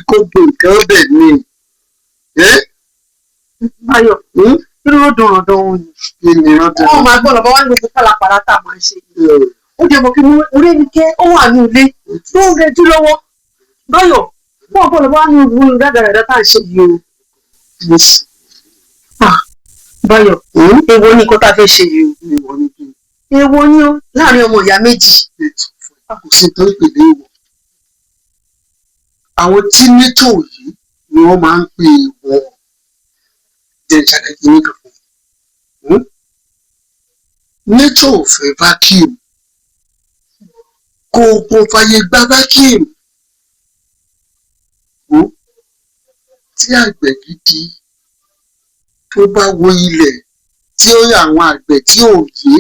kó gbé nǹkan bẹ̀ ni. Báyọ̀, kí ló dùn ọ̀dọ̀ òun ni? Kí ni wọ́n ti Wọ́n máa gbọ́ lọ́bọ̀ wá ní gbogbo pálapàla tá a máa ń ṣe. Ó jẹ́ mọ̀ kí orí ẹni kẹ́ ó wà ní ilé tó ń rẹjú lọ́wọ́. Báyọ̀, wọ́n gbọ́ lọ́bọ̀ wá ní gbogbo rádaràdà tá à ń ṣe yìí o. Báyọ̀, èwo ni nǹkan tá a fẹ́ ṣe yìí o? Èwo ni o láàrin ọmọ ìyá méjì? Kò sí tó ń pè ní èèwọ̀. Àwọn tí nítò yìí ni wọ́n máa ń pè èèwọ̀. Jẹ́ ìṣàlẹ̀ kìíní kan fún un. Nature ò fẹ́ vacuum. Kò fàyè gba vacuum. Wo tí àgbẹ̀ gidi tó bá wo ilẹ̀ tí ó àwọn àgbẹ̀ tí ò yé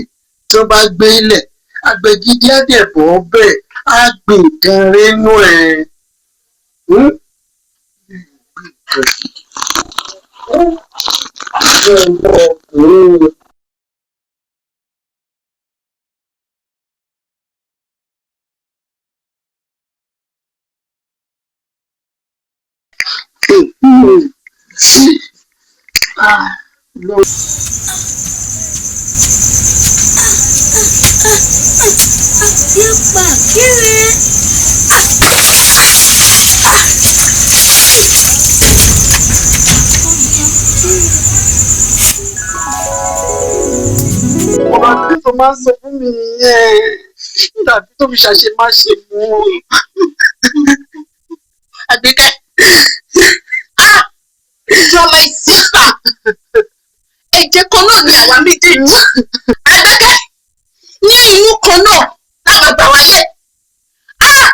tí wọ́n bá gbé ilẹ̀, àgbẹ̀ gidi á dẹ̀ bọ́ bẹ́ẹ̀, á gbìn nǹkan rẹ́nu ẹ̀. Sí. Yípa kiri. Ọ̀rọ̀ tí tó máa ń sọ fún mi nìyẹn tàbí tó fi ṣàṣe má ṣe mú un. Àgbékẹ́. Ah! You are my sister. Ẹ̀jẹ̀ kan náà ni àwa méjèèjì. Àgbékẹ́. Ní inú kan náà láwọn gbà wáyé. Ah!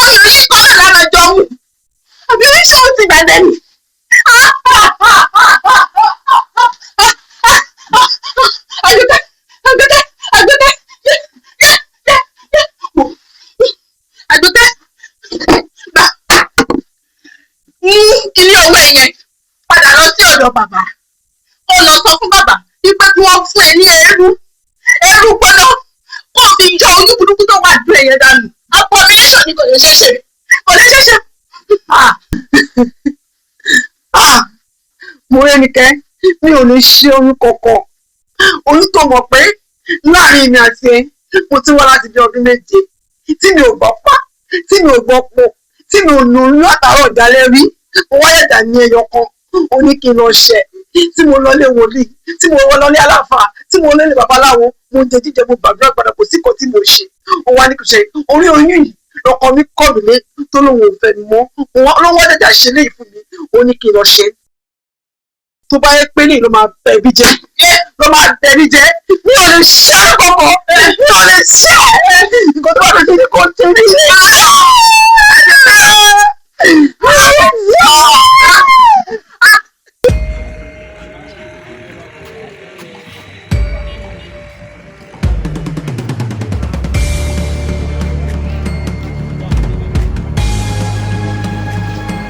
Ọyàn yìí kan náà láwọn jọ mú. Àbí oníṣòwò ti gbàgbé mi. Àgbékẹ́. Àgbékẹ́. Àgbékẹ́. Àgbékẹ́. Gbà, mú kíní ọwọ́ ẹ yẹn padà lọ sí ọ̀dọ̀ bàbá, kó lọ sọ fún bàbá wípé kí wọ́n fún ẹ ní eérú eérú gbóná kó o fi yọ oyún burúkú tó wà dùn ẹ̀yẹ dànù. Abomination ni, kò lè ṣeé ṣe, kò lè ṣeé ṣe. Mo rẹ́nikẹ́, mi ò lè ṣe oyún kankan. Oyún tó mọ̀ pé láàrin mi àti ẹ mo ti wá láti bí ọdún 7 tí mi ò gbọ́ pa, tí mi ò gbọ́ po, tí mi ò nù látàárọ̀ ìdálẹ́ rí. Mo wáyé dà ní ẹyọ kan, ó ní kí n lọ ṣẹ, tí mo lọlé wòlíì, tí mo lọlé aláfàá, tí mo lọlé babaláwo, mo jẹ jíjẹ, mo gbàdúrà padà, kò sí kan tí mo ṣe. Ó wá ní kò ṣe orí oyún yìí lọkọ mi kọ̀ mí lé tó lóun ò fẹ́ mi mọ́, ló wá dàjà ṣe léyìí fún mi, ó ní kí n lọ ṣe. Tó bá yẹ pé ní ló máa bẹ ẹbí jẹ, ló máa bẹ ẹbí jẹ, mi ò lè ṣe é kọkọ, mi ò lè ṣe é. Nǹkan tó bá lè ṣe ni kò ṣe ní.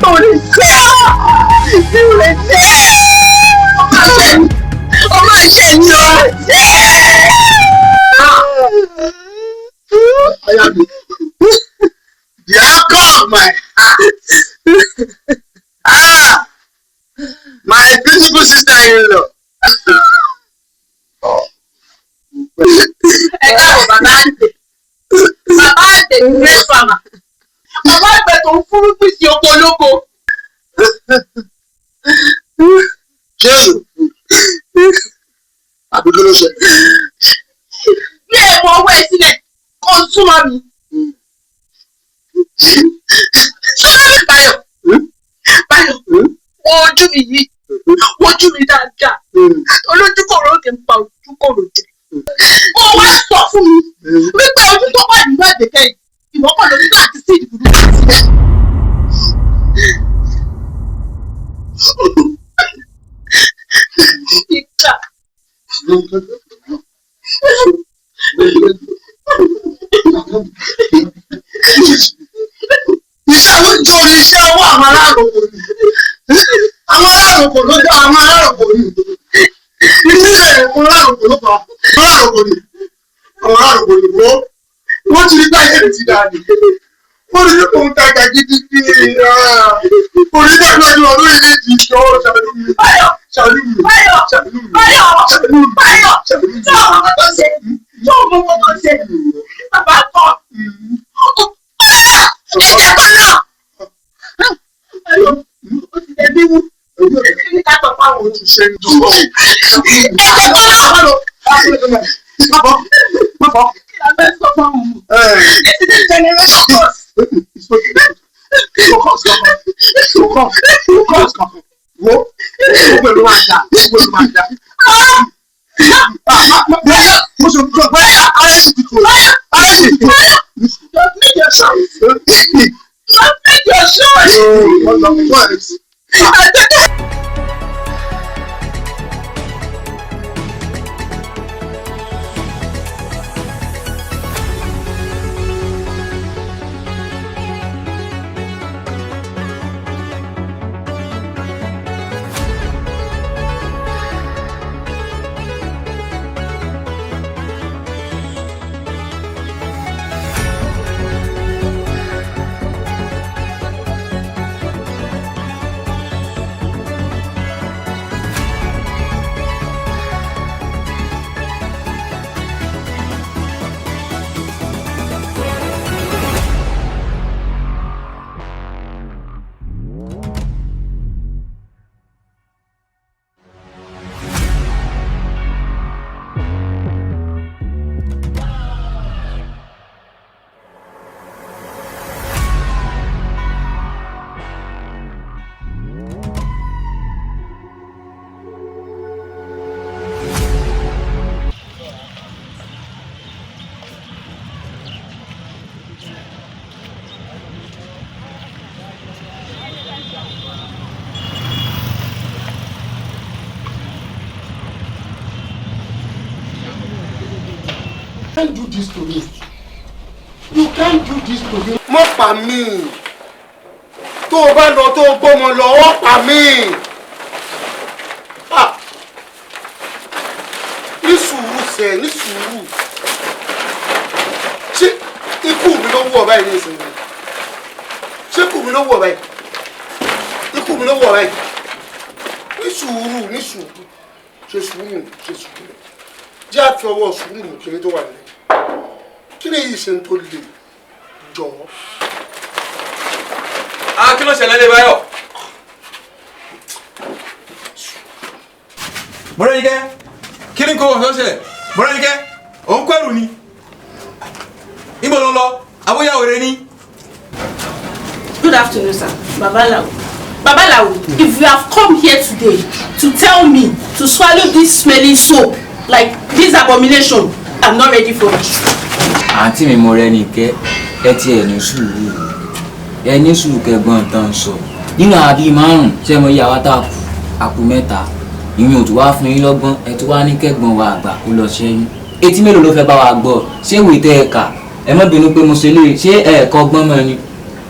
Mi ò lè ṣe é, mi ò lè ṣe é. Ó máa ṣe ní o. Aya mi. The anchor of my heart. Ah! My beautiful sister-in-law. Ẹ káàbọ̀, bàbá àgbẹ̀. Bàbá àgbẹ̀ ní great farmer. Bàbá àgbẹ̀ tó ń fúrúgbìn sí oko olóko. Ṣé èso? Àbí kí ló ṣe? Gbé ẹ̀mọ ọwọ́ ẹ sílẹ̀ kó o súnmọ́ mi. Súnmọ́ mi, Báyọ̀. Báyọ̀, wo ojú mi yìí, wo ojú mi dáadáa. Olójúkòrò kì í pa ojúkòrò jẹ. Ó wá sọ fún mi wípé ojú tó wà nínú àgbẹ̀kẹ́ yìí, ìwọ kọ́ ló ní àti sí ìdìbò sílẹ̀. Ìkà. Iṣẹ́ ló jọ iṣẹ́ ọwọ́ àwọn aláròkò ni. Àwọn aláròkò ló dá àwọn aláròkò ni. Iṣẹ́ àwọn aláròkò ló fà á. Àwọn aláròkò ni. Àwọn aláròkò ni wọ́n. Wọ́n ti rí báyìí èrè ti dáa ni. Mo rí pé òun tajà gidigidi. Orí náà lọ́jọ́ ọdún yìí ti jọ ṣàánú mi. Ṣàánú mi. Ṣàánú mi. Ṣàánú mi. Ṣàánú mi. Tó ọmọ tó ṣe, tó ọmọ tó ṣe, bàbá kọ. Ẹ̀jẹ̀ kan náà. Ó ti dẹ̀ bí wú. Ní ká tọ̀ fáwọn Ṣe ń dùn. Ẹ̀jẹ̀ kan náà. Kí la fẹ́ sọ fáwọn ọmọ? This is a generation curse. Wo gbogbo ẹ̀ ló máa dà, gbogbo ẹ̀ ló máa dà. Mo sọ fún ọ pé ara ẹ̀ ti tù. Ara ẹ̀ ti tù. Just make your choice. Just make your choice. Àjẹkẹ́. Can't do this to me. You can't do this to me. Mọ́ pa mí. Tó o bá lọ tó o gbọ́mọ lọ, ó pa mí. Ah. Ní sùúrù sẹ̀, ní sùúrù. Ṣé ikú mi ló wù ọ́ báyìí ní ìsinyìí? Ṣé ikú mi ló wù ọ́ báyìí? Ikú mi ló wù ọ́ báyìí? Ní sùúrù, ní sùúrù. Ṣe sùúrù, ṣe sùúrù. Jẹ́ àfi ọwọ́ sùúrù mú kiri tó wà nílẹ̀. Kí ni èyí ṣe ń tó le jọ? Ah, kí ló ṣẹlẹ̀ lé Báyọ̀? Mọ́rẹ́nikẹ́, kí ni kò wọ́n ṣẹlẹ̀? Mọ́rẹ́nikẹ́, òun kọ́ ẹrù ni. Níbo ló ń lọ? Abóyá òre ni. Good afternoon, sir. Babalawo. Babalawo, if you have come here today to tell me to swallow this smelling soap, like this abomination, I'm not ready for it. Àǹtí mi Mọ́rẹ́nikẹ́, ẹ ti ẹ̀ ní sùúrù, ẹ ní sùúrù kẹgbọ́n tán sọ. Nínú àbí márùn-ún ṣé mo yà wá tá a kù, àkù mẹ́ta. Ìyẹn ò tún wá fún yín lọ́gbọ́n, ẹ tún wá ní kẹ́gbọ́n wa àgbà kó lọ ṣẹ́yún. Etí mélòó ló fẹ́ bá wa gbọ́? Ṣé ìwé tẹ́ ẹ kà? Ẹ má bínú pé mo ṣe lè ṣé ẹ̀ẹ̀kọ́ gbọ́n mọ́ ni?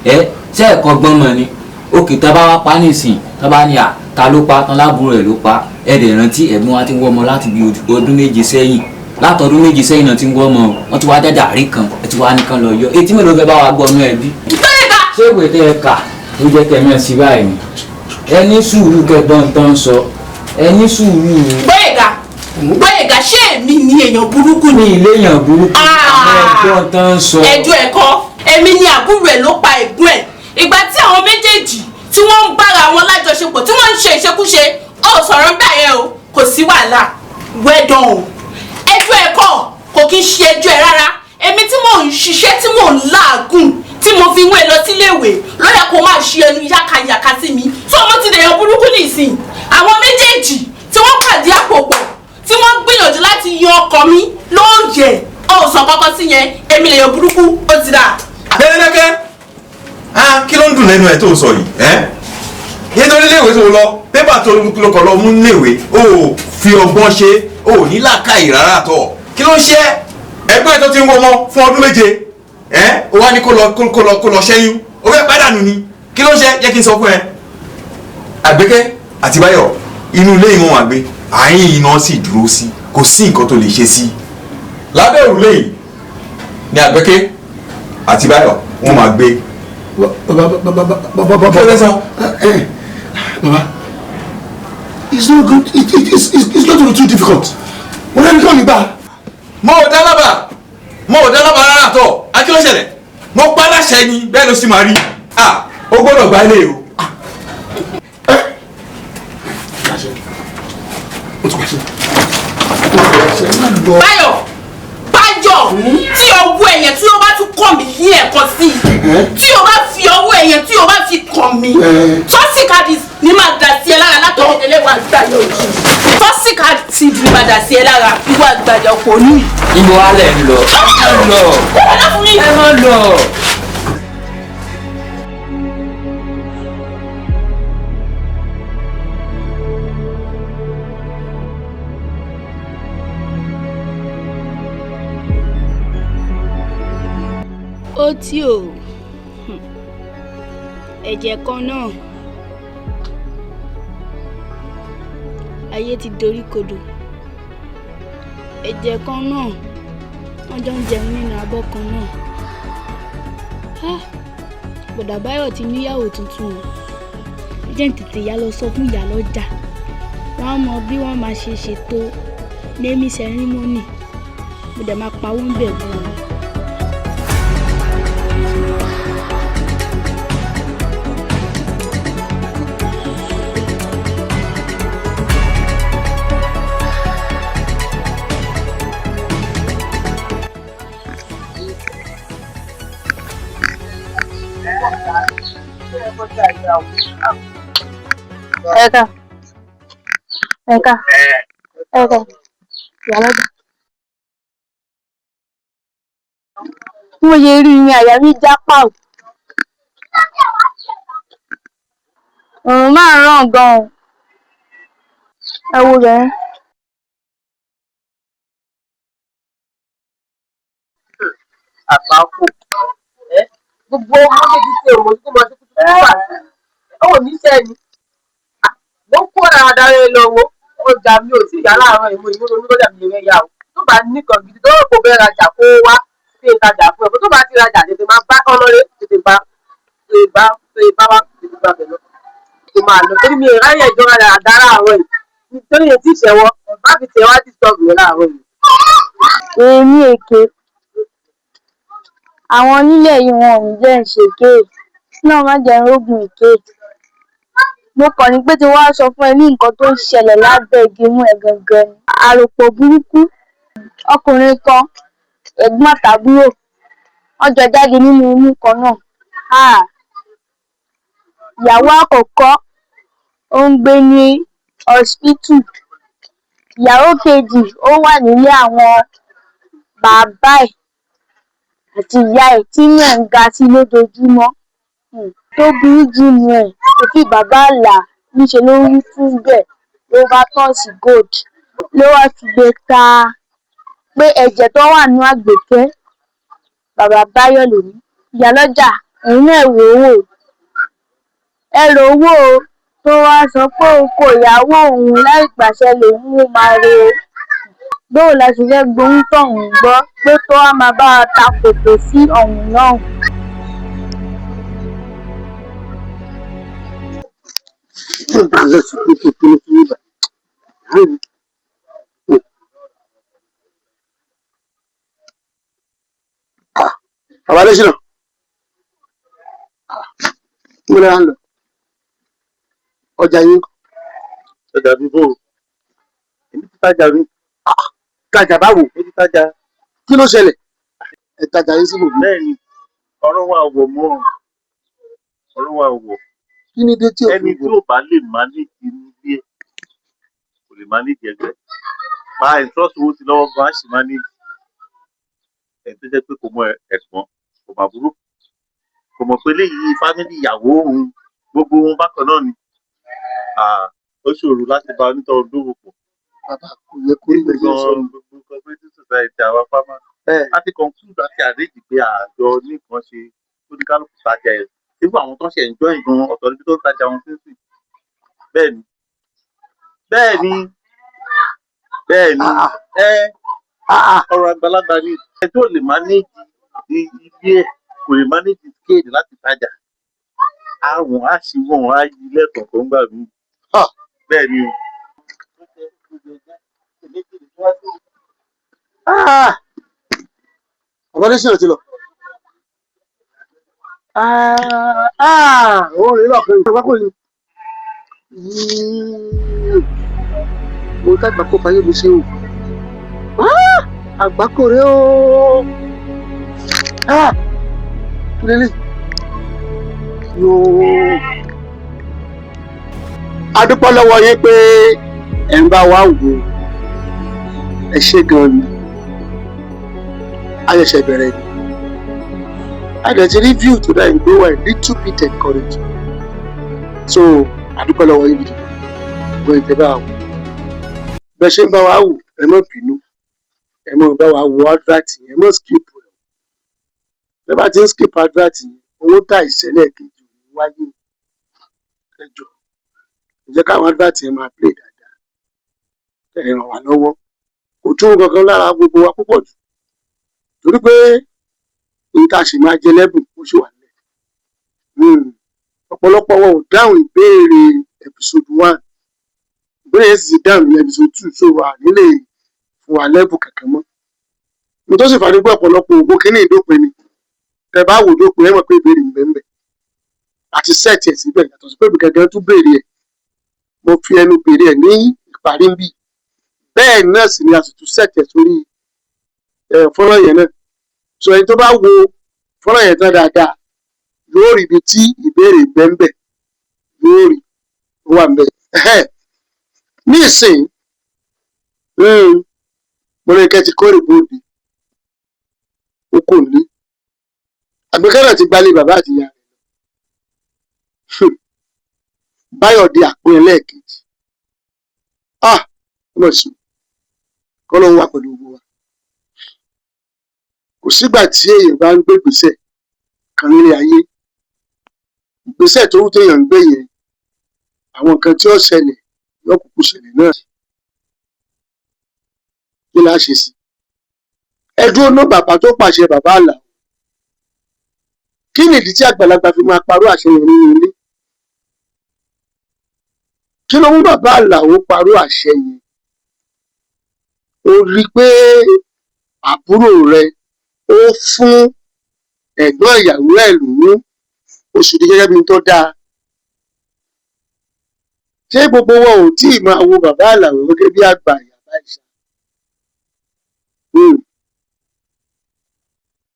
Ẹ ṣé ẹ̀ẹ̀kọ́ gbọ́n mọ́ ni? Òkè tá a bá wá pa nísìn, tá a bá ní à ta ló pa tán láàbúrò ẹ̀ ló pa. Ẹ dẹ̀ rántí ẹ̀gbọ́n wa ti ń wọ́ ọmọ láti bí ọdún 7 sẹ́yìn. Látọdún 7 sẹ́yìn náà ti ń wọ́ ọmọ o. Wọ́n ti wá jájà rí kan, ẹ ti wá nìkan lọ yọ. Etí mélòó fẹ́ bá wa gbọ́ ọmọ ẹbí? Ṣé ìwé tẹ́ ẹ kà ló jẹ́ kẹ́ mọ̀ sí báyìí ni? Ẹ ní sùúrù kẹgbọ́n tán sọ. Ẹ ní sùúrù. Gbóyèga, Gbóyèga, ṣé èmi ni èèyàn burúkú Ní ni? ilé èèyàn burúkú, ẹ̀gbọ́n tán sọ. Ẹjọ́ ẹ̀kọ́, èmi ni àbúrò ẹ̀ ló pa ẹ̀gbọ́n ẹ̀. Ìgbà tí àwọn méjèèjì tí wọ́n ń bára wọn lájọṣepọ̀ tí wọ́n ń ṣe ìṣekúṣe, ó sọ̀rọ̀ ń gbà yẹn o, kò sí wàhálà. Well done o. Ẹjọ́ ẹ̀kọ́ kò kí ń ṣe ẹjọ́ ẹ̀ rárá. Èmi tí mò ń ṣiṣẹ́ tí mò ń làágùn tí mo fi wọ́n ẹ lọ síléèwé ló yẹ kó máa ṣe ẹnu yákayàka sí mi. Tó ọmọ ti dèèyàn burúkú nìsín. Àwọn méjèèjì tí wọ́n pàdé àpò pọ̀ tí wọ́n gbìyànjú láti yan ọkọ mi lóòyẹ̀ ó sọ kọ́kọ́ sí yẹn, èmi lèèyàn burúkú ó ti dà. Mọ́rẹ́nikẹ́, ah, kí ló ń dùn lẹ́nu ẹ̀ tó ń sọ yìí? Ẹ́ nítorí iléèwé tó lọ, pépà tó lọ kọ̀ lọ mú níléèwé, o ò fi ọgbọ́n ṣe, o ò ní làákàyè rárá tọ̀. Kí ló ń ṣe ẹ́? Ẹgbẹ́ tó ti ń wọmọ fún ọdún 7, ẹ́ o wá ní kó lọ kó lọ kó lọ ṣẹ́yún, o fẹ́ pàdánù ni. Kí ló ń ṣe? Jẹ́ kí n sọ fún ẹ. Àgbékẹ́ àti Báyọ̀, inú ilé ìwọ̀n àgbé, àyín iná sì dúró sí, kò sí nǹkan tó lè ṣe sí. Lábẹ́ òrùlé yìí ni Àgbékẹ́ àti Báyọ̀ wọ́n máa gbé. Baba, baba, baba, baba. Kí ló fẹ́ sọ? Eh, baba, it's not good. It's not gonna be too difficult. Mo lẹ́nu kí wọ́n gbà. Mo ò dá lábàá, mo ò dá lábàá rárá tọ̀. Akí ló ṣẹlẹ̀? Mo pa láṣẹ ni, bẹ́ẹ̀ ló sì máa rí. Ah, o gbọ́dọ̀ gba ilé o. O ti pàṣẹ. O ti pàṣẹ. Má lọ. Báyọ̀, Báyọ̀, tí ọwọ́ ẹ̀yẹn tí o bá tún kàn mí ní ẹ̀kan sí i, tí o bá fi ọwọ́ ẹ̀yẹn tí o bá fi kàn mí, toxic acid ni máa dà sí ẹ lára látọ̀dọ̀ délé wa gbàyọ̀ òjì. Toxic acid ni máa dà sí ẹ lára ìwà àgbàyọ̀ kò ní. Níbo wá lẹ̀ ń lọ? Ẹ má lọ. Ẹ má lọ. Ó tí ò ẹ̀jẹ̀ kan náà, ayé ti dorí kodò. Ẹ̀jẹ̀ kan náà, wọ́n jọ ń jẹun nínú abọ́ kan náà. Ah, Bọ̀dà Báyọ̀ ti níyàwó tuntun o. Jẹ́ n tètè yá lọ sọ fún ìyá lọ́jà, wọ́n á mọ bí wọ́n máa ṣe ṣètò naming ceremony. Mo dẹ̀ máa pawó ń bẹ̀ gan-an. Ẹ̀ka, ẹ̀ka, ẹ̀ka, ìyá lọ́jà. Bí mo ṣe rí i ni àyà mi já pàù. Òòrùn máa ń ràn gan-an o. Ẹ wo bẹ̀rẹ̀. Àgbákò ẹ gbogbo ọmọ méjì tí òun tó mọ sí kúkú wà ó ní iṣẹ́ ni mo ń kó dáradára rẹ lọ́wọ́. Ọjà mi ò tí ì yá láàárọ̀ ìmú ìmúro ní lọ́jà mi lè yá o. Tó bá nìkan gidi tó rò kó bẹ́ẹ̀ rajà, kó wá sí ìtajà fún ẹ. Kó tó bá ti rajà, tètè máa bá ọlọ́rẹ́, tètè bá tètè bá tètè bá wá, tètè bá bẹ̀ lọ kó máa lọ, torí mi ò ráyè ìjọba dáradára láàárọ̀ yìí, nítorí etí ìṣẹ̀wọ́ bá fi tẹ̀ wá disturb mi láàárọ̀ yìí. Èmi èké, àwọn onílẹ̀ yìí wọn ò ní jẹ́ ń ṣèké náà, má jẹ́ ń rógun èké. Mo kàn ní pé tí wọ́n á sọ fún ẹ ní nǹkan tó ń ṣẹlẹ̀ lábẹ́ igi mú ẹ gangan ni àròpọ̀ burúkú. Ọkùnrin kan, ẹ̀gbọ́n àtàbúrò, wọ́n jọ jáde nínú imú kan náà. Háà! Ìyàwó àkọ́kọ́ ó ń gbé ní hospital, ìyàwó kejì ó wà nílé àwọn bàbá ẹ̀ àti ìyá ẹ̀ tí inú ẹ̀ ń ga sí lójoojúmọ́. Tó burú jù nù ẹ̀ kò fi bàbá àlà níṣẹ́ ló rí fún bẹ́ẹ̀ ló bá tàn sí gold, ló wá fi gbé ta pé ẹ̀jẹ̀ tó wà nínú àgbẹ̀kẹ́ bàbá Báyọ̀ lòní. Ìyálọ́jà, ẹ̀yin náà wò ó wò, ẹ rò ó wò ó, tó wá sọ pé oko ìyàwó òun láì gbàṣẹ lòun ó máa ro o. Bóò la ṣe fẹ́ gbohùn tọ̀hún gbọ́ pé kó wá máa bá wa ta kòtò sí ọ̀hún náà? Bàbá Adésínà, mo lè ń lọ ọjà yín. Ọjà mi bò ó, èmi ti tajà mi. Tajà báwo? Èmi ti tajà. Kí ló ṣẹlẹ̀? Ẹ tajà yín síbò? Bẹ́ẹ̀ni, ọ̀rọ̀ wa wọ̀ mọ́, ọ̀rọ̀ wa wọ̀. Kí ni dé tí o fi Ẹni tí ò bá lè manage ilé ẹ̀ kò lè manage ẹgbẹ́. Máa entrust owó sí lọ́wọ́ gan, á sì manage. Ẹni tó jẹ́ pé kò mọ ẹ̀gbọ́n, kò mọ àbúrò, kò mọ̀ pé léyìí family ìyàwó òun, gbogbo wọn bákan náà ni. Ah, ó ṣòro láti bá onítọ̀hún dòwò pọ̀. Bàbá, kò yẹ kó rí bẹ́ẹ̀ ṣe sọ. Gan gbogbo cooperative society àwa farmer láti conclude àti arrange pé àjọ nìkan ṣe tó ní kálukú tajà ẹ̀. Irú àwọn tó ń ṣe enjoy gan, ọ̀tọ̀ níbi tó ń tajà wọn sínsìn. Bẹ́ẹ̀ni, bẹ́ẹ̀ni, bẹ́ẹ̀ni, ẹ ọ̀rọ̀ àgbàlagbà ni. Ẹ tó lè manage ilé ẹ̀ kò lè manage scale láti tajà. Àwọn á ṣì wọ̀n á yí lẹ́ẹ̀kọ̀ọ̀kan ńgbà míì. Bẹ́ẹ̀ ni o. Bàbá Adésínà ti lọ. Òun rèé lọ́kàn ìgbà kò ní. Mo dàgbà kó fayé mi ṣe o. Àgbákò rèé o. Lélẹ̀ yóò. A dúpẹ́ lọ́wọ́ yín pé ẹ̀ ń bá wa wò ó. Ẹ ṣé gan ni. A ṣẹ̀ṣẹ̀ bẹ̀rẹ̀ ni. A dẹ̀ ti rí view tó dá ìgbé wa a little bit encouraging. So a dúpẹ́ lọ́wọ́ yín gidi gan ìtẹ́ bá wa wò. Bẹ́ẹ̀ ṣe ń bá wa wò, ẹ má bínú. Ẹ má bá wa wo advert yẹn, ẹ má skip ẹ̀. Bẹ́ẹ̀ bá ti ń skip advert yẹn, owó tà ìṣẹ̀lẹ̀ kejì ò ní wáyé. Ẹ jọ̀ọ́, ẹ jẹ́ káwọn advert yẹn máa play dáadáa. Ẹ ràn wá lọ́wọ́. Kò tún kankan lára gbogbo wa púpọ̀ jù. Torí pé ohun tá a sì máa jẹ lẹ́bùn ó sì wà nílẹ̀. Ọ̀pọ̀lọpọ̀ wọn ò dáhùn ìbéèrè episode 1. Ìbéèrè yẹn sì ti dáhùn ní episode 2, so wà nílé fún wa lẹ́bùn kankan mọ́. Mo tó sì fà ní pé ọ̀pọ̀lọpọ̀ ògbó kínní ìdópin ni. Tẹ bá wò dópin, ẹ mọ̀ pé ìbéèrè ń bẹ ńbẹ̀. Àti set ẹ̀ síbẹ̀ yàtọ̀ sí pé èmi gangan tún béèrè ẹ̀. Mo fi ẹnu béèrè ẹ̀ ní ìparí ń bì. Bẹ́ẹ̀ náà sì ni a sì tún set ẹ̀ sórí fọ́nrán yẹn náà. So ẹni tó bá wo fọ́nrán yẹn tán dáadáa yóò rí ibi tí ìbéèrè ń bẹ ńbẹ̀, yóò rí ó wà ńbẹ̀. Ní ìsìn, Mọ́rẹ́nikẹ́ ti kórè bóde, ó kò ní. Àgbékẹ́ náà ti gbalé bàbá àti ìyá rẹ̀ lọ. Báyọ̀ di àpín ẹlẹ́ẹ̀kejì. Ah! Ó mọ̀ sí. Kọ́lọ́hun wà pẹ̀lú gbogbo wa. Kò sígbà tí èèyàn bá ń gbé ìgbésẹ̀ kan nílé ayé. Ìgbésẹ̀ tó wù téèyàn ń gbé yẹn, àwọn nǹkan tí ó ṣẹlẹ̀ yóò kúkú ṣẹlẹ̀ náà. Kí la ṣe sí? Ẹ dúró ná, bàbá tó pàṣẹ bàbá Àlàó. Kí nìdí tí àgbàlagbà fi máa parọ́ àṣẹ yẹn nínú ilé? Kí ló mú bàbá Àlàó parọ́ àṣẹ yẹn? Ó rí i pé àbúrò rẹ̀ ó fún ẹ̀gbọ́n ìyàwó ẹ̀ lóyún, ó sì rí gẹ́gẹ́ bí ohun tó dáa. Ṣé gbogbo wọn ò tí ì máa wo bàbá Àlàó gẹ́gẹ́ bí àgbà ìyá báyìí ṣá?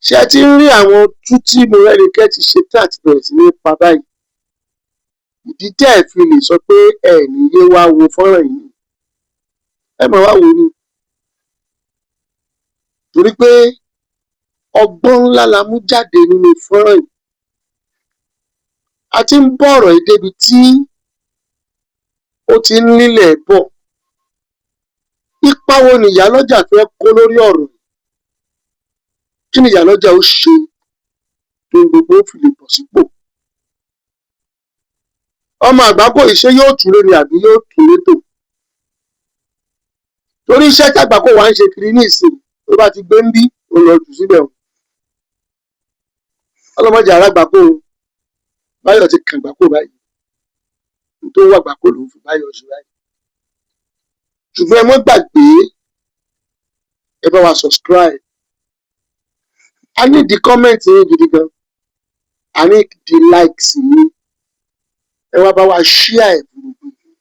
Ṣé ẹ ti ń rí àwọn tú tí Mọ́rẹ́nikẹ́ ti ṣe tán àti bẹ̀rẹ̀ sí ní pa báyìí? Ìdí tẹ́ ẹ̀ fi lè sọ pé ẹ ní yé wá wo fọ́nrán yìí. Ẹ máa wá wò ó ni. Torí pé ọgbọ́n ńlá la mú jáde nínú fọ́nrán yìí. A ti ń bọ́ ọ̀rọ̀ yìí débi tí ó ti ń lílẹ̀ bọ̀. Ipa wo ni ìyálọ́jà fẹ́ kó lórí ọ̀rọ̀ yìí? Kí ni ìyálọ́jà ó ṣe tó gbogbo ó fi lè bọ̀ sípò? Ọmọ àgbákò yìí, ṣé yóò túlé ni àbí yóò tún létò? Torí iṣẹ́ tí àgbákò wa ń ṣe kiri ní ìsìn, tó bá ti gbé ń bí, ó lọ jù síbẹ̀ o. Ọlọ́mọdé arágbákò o. Báyọ̀ ti kàn àgbákò báyìí. N tó wà àgbákò ló ń fi Báyọ̀ ṣe báyìí. Ṣùgbọ́n ẹ mọ́ gbàgbé, ẹ bá wa subscribe. A ní di comment yín gidi gan. A ní di likes yín. Ẹ wá bá wa share ẹ̀ fún gbogbo èèyàn.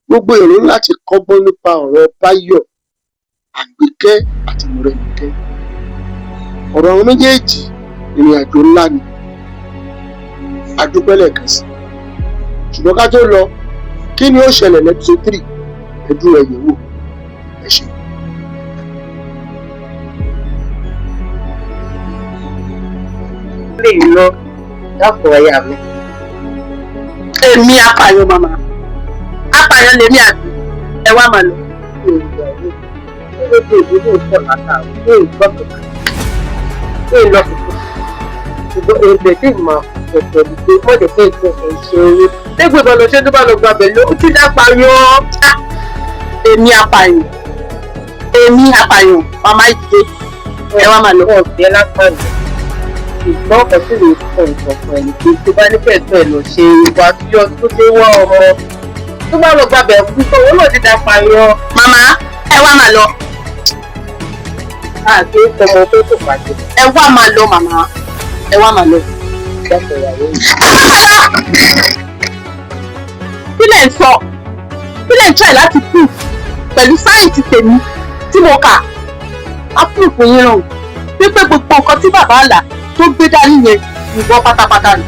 Gbogbo èrò láti kọ́gbọ́n nípa ọ̀rọ̀ Báyọ̀, Àgbékẹ́ àti Mọ́rẹ́nikẹ́. Ọ̀rọ̀ àwọn méjèèjì, ìrìn àjò ńlá ni. A dúpẹ́ lẹ́ẹ̀kan sí. Ṣùgbọ́n ká tó lọ, kí ni ó ṣẹlẹ̀ ní episode 3? Ẹ dúró, ẹ yẹ̀ wò. Ẹ ṣé. Lè lọ dákun ọ̀yà mi. Èmi apààyàn, màmá apààyàn lèmi àbí? Ẹ wá máa lọ. Kí ló dé ìdílé ìpọ̀ látàrí ní ìgbọ́ kankan ní ìlọ tuntun, ṣùgbọ́n èdè tí ìmọ̀ ọ̀pọ̀ ìgbé mọ̀jẹ̀ pé ìgbẹ́ ẹ̀ ṣe owó. Dégbò ìbọn lọ ṣé tó bá lọ gbàbẹ̀ ló ti dápàyàn. Èmi apààyàn, èmi apààyàn, màmá ìdílé, ẹ wá máa lọ. Ọ̀gbẹ́ lápàyàn. Ṣùgbọ́n ọkọ̀ tí mi kọ̀ nǹkan fún ẹni pé tó bá ní pẹ̀lú ẹ̀ lọ ṣe ìwà tí ó tó dé wọ́ ọmọ tó bá lọ gbàbẹ̀ kú tó owó náà ti da payọ. Màmá, ẹ wá máa lọ. Àti ọmọ tó kò pàdé. Ẹ wá máa lọ màmá, ẹ wá máa lọ. Dákun ìyàwó mi. Ẹ wá máa lọ. Kí lẹ̀ ń sọ? Kí lẹ̀ ń try láti proof pẹ̀lú sáyẹ̀nsì tèmi tí mo kà? Á proof yín ràn wípé gbogbo nǹkan tí bàbá àlà tó gbé dání yẹn ìbọn pátápátá ni.